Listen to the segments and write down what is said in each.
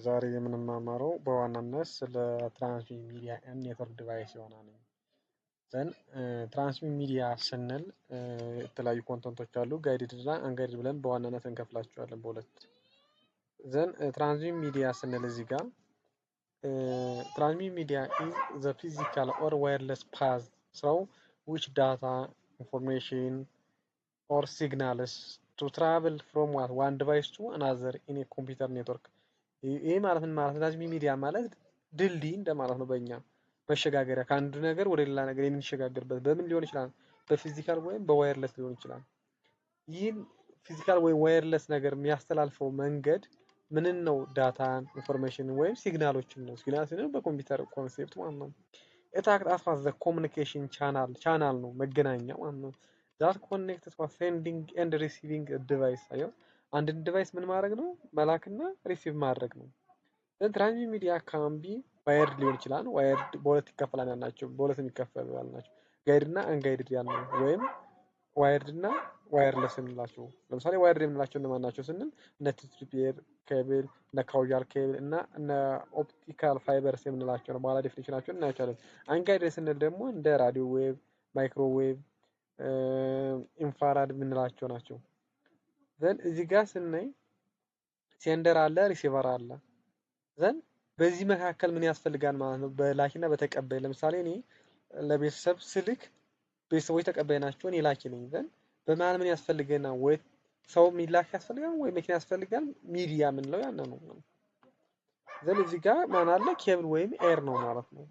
ዛሬ የምንማማረው በዋናነት ስለ transmit media and network device ይሆናል። Then transmit media ስንል የተለያዩ content ኦች አሉ። Guided እና unguided ብለን በዋናነት እንከፍላቸዋለን በሁለት። Then transmit media ስንል እዚህ ጋር transmit media is the physical or wireless path through which data, information or signals to travel from one device to another in a computer network። ይህ ማለት ምን ማለት ነው? Transmit media ማለት ድልድይ እንደማለት ነው። በእኛ መሸጋገሪያ፣ ከአንዱ ነገር ወደ ሌላ ነገር የምንሸጋገርበት በምን ሊሆን ይችላል? በ physical ወይም በ wireless ሊሆን ይችላል። ይህን physical ወይም wireless ነገር የሚያስተላልፈው መንገድ ምንን ነው? Data ን፣ information ወይም signal ኦችን ነው። Signal ስንል በኮምፒውተር concept ማለት ነው። It act as the communication channel፣ channel ነው፣ መገናኛ ማለት ነው። That connect sending and receiving device። አየው፣ አንድን device ምን ማድረግ ነው? መላክና receive ማድረግ ነው። Transmit media can be wired ሊሆን ይችላል። Wired በሁለት ይከፈላል ያልናቸው፣ በሁለት የሚከፈሉ ያልናቸው guided እና unguided ያልነው ወይም wired እና wireless የምንላቸው። ለምሳሌ wired የምንላቸው እነማን ናቸው ስንል እነ twisted pair cable፣ እነ coaxial cable እና እነ optical fibers የምንላቸው ነው። በኋላ definition ኣቸውን እናያቸዋለን። Unguided ስንል ደግሞ እንደ radio wave፣ microwave፣ infrared የምንላቸው ናቸው። Then እዚህ ጋር ስናይ sender አለ፣ receiver አለ። Then በዚህ መካከል ምን ያስፈልጋል ማለት ነው? በላኪና በተቀባይ። ለምሳሌ እኔ ለቤተሰብ ስልክ ቤተሰቦች ተቀባይ ናቸው፣ እኔ ላኪ ነኝ። Then በመሀል ምን ያስፈልገናል? ወይ ሰው የሚላክ ያስፈልጋል፣ ወይ መኪና ያስፈልጋል። ሚዲያ የምንለው ያን ነው። Then እዚህ ጋር ማን አለ? ኬብል ወይም air ነው ማለት ነው።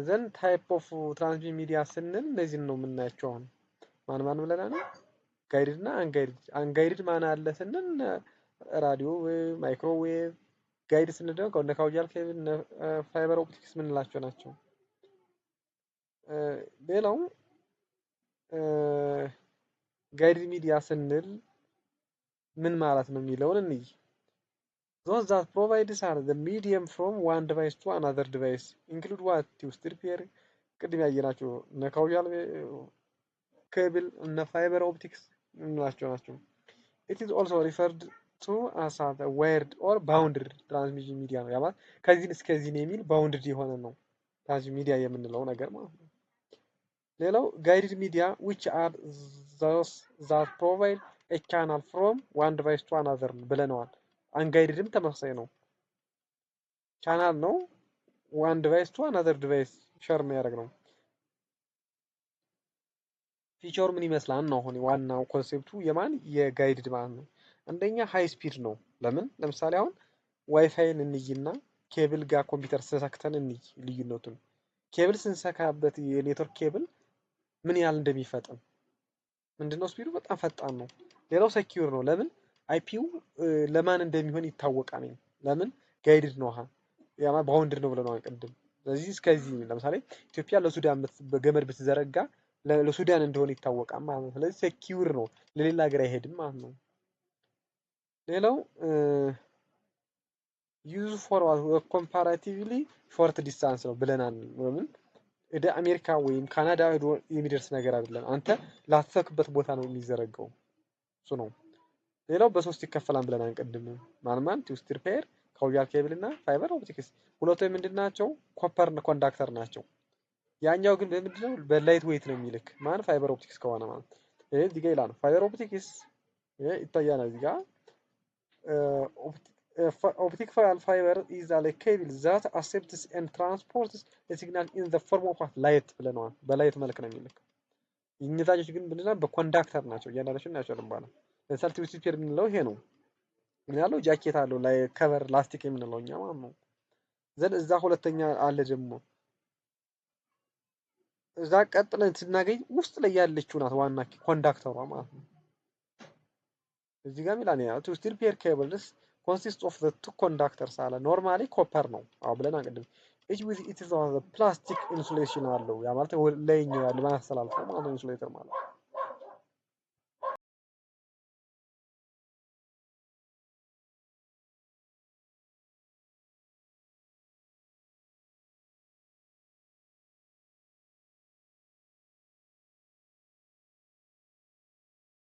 Then type of transmit media ስንል እነዚህን ነው የምናያቸው። አሁን ማን ማን ብለናል? Guided እና unguided። Unguided ማን አለ ስንል radio wave፣ microwave። Guided ስንል ደግሞ እነ coaxial cable፣ fiber optics የምንላቸው ናቸው። ሌላው guided media ስንል ምን ማለት ነው የሚለውን እንይ። Those that provides are the medium from one device to another device include what? Twisted pair፣ ቅድም ያየናቸው እነ coaxial cable፣ እነ fiber optics የምንላቸው ናቸው። It is also referred to as wired or bounded transmission media ነው። ያ ማለት ከዚህ እስከዚህ ነው የሚል bounded የሆነ ነው transmission media የምንለው ነገር ማለት ነው። ሌላው guided media, which are those that provide a channel from one device to another ብለነዋል። Unguided ም ተመሳሳይ ነው። ቻናል ነው፣ one device to another device share የሚያደርግ ነው። Feature ኡ ምን ይመስላል ነው አሁን ዋናው concept ኡ የማን፣ የ guided ማለት ነው። አንደኛ high speed ነው። ለምን? ለምሳሌ አሁን ዋይፋይን እንይና ኬብል ጋር ኮምፒውተር ሰክተን እንይ ልዩነቱን። ኬብል ስንሰካበት የ network cable ምን ያህል እንደሚፈጥን፣ ምንድነው speed ኡ በጣም ፈጣን ነው። ሌላው secure ነው። ለምን? IP ው ለማን እንደሚሆን ይታወቃል። ለምን? Guided ነው። ያ bounded ነው ብለናል ቅድም። ስለዚህ እስከዚህ፣ ለምሳሌ ኢትዮጵያ ለሱዳን በገመድ ብትዘረጋ ለሱዳን እንደሆነ ይታወቃል ማለት ነው። ስለዚህ secure ነው፣ ለሌላ ሀገር አይሄድም ማለት ነው። ሌላው use for comparatively short distance ነው ብለናል። ለምን? ወደ አሜሪካ ወይም ካናዳ ሄዶ የሚደርስ ነገር አይደለም። አንተ ላሰብክበት ቦታ ነው የሚዘረጋው። እሱ ነው። ሌላው በሶስት ይከፈላል ብለናል ቅድም። ማን ማን? Twisted pair፣ coaxial cable እና fiber optics። ሁለቱ ምንድን ናቸው? Copper conductor ናቸው። ያኛው ግን በምንድን ነው? በ light weight ነው የሚልክ። ማን? Fiber optics ከሆነ ማለት ይሄ እዚህ ጋር ይላል። Fiber optics ይሄ ይታያል እዚህ ጋር። Optic fiber is a cable that accepts and transports signal in the form of light ብለነዋል። በ light መልክ ነው የሚልክ። እነዛኞች ግን ምንድነው? በ conductor ናቸው። እያንዳንዳቸው እናያቸዋለን በኋላ። ለምሳሌ twisted pair የምንለው ይሄ ነው። ምን ያለው? ጃኬት አለው ላይ cover፣ ላስቲክ የምንለው እኛ ማለት ነው። Then እዛ ሁለተኛ አለ ደግሞ፣ እዛ ቀጥለን ስናገኝ ውስጥ ላይ ያለችው ናት ዋና conductor ሯ ማለት ነው። እዚህ ጋር ሚላን ያው twisted pair cables consist of the two conductors አለ። Normally copper ነው አዎ ብለን ቅድም፣ each with its plastic insulation አለው። ያ ማለት ላይኛው ያለ ማያስተላልፈው ማለት ነው insulator ማለት።